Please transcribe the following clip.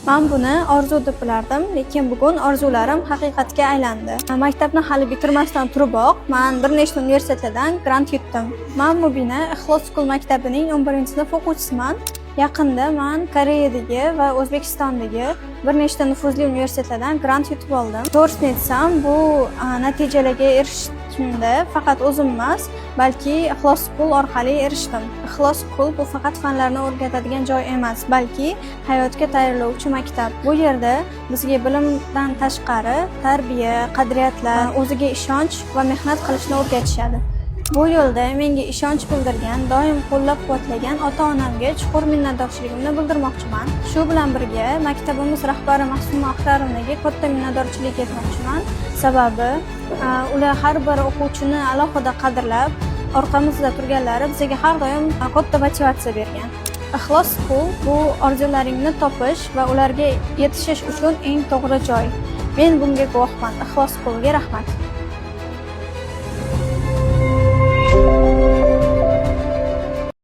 Man buni orzu deb bilardim, lekin bugun orzularim haqiqatga aylandi. Maktabni hali bitirmasdan turiboq, man bir nechta universitetlardan grant yutdim. Man Mubina, Ixlos School maktabining 11-sinf o'quvchisiman. Yaqinda man Koreyadagi va O'zbekistondagi bir nechta nufuzli universitetlardan grant yutib oldim. To'g'risini aytsam, bu natijalarga erishishimda faqat o'zim emas, balki Ixlos School orqali erishdim. Ixlos School bu faqat fanlarni o'rgatadigan joy emas, balki hayotga tayyorlovchi maktab. Bu yerda bizga bilimdan tashqari tarbiya, qadriyatlar, o'ziga ishonch va mehnat qilishni o'rgatishadi. Bu yo'lda menga ishonch bildirgan, doim qo'llab-quvvatlagan ota-onamga chuqur minnatdorchiligimni bildirmoqchiman. Shu bilan birga maktabimiz rahbari Ma'suma Axtarovnaga katta minnatdorchilik aytmoqchiman. Sababi ular har bir o'quvchini alohida qadrlab, orqamizda turganlari bizga har doim katta motivatsiya bergan. Ixlos School bu orzularingni topish va ularga yetishish uchun eng to'g'ri joy. Men bunga guvohman. Ixlos Schoolga rahmat.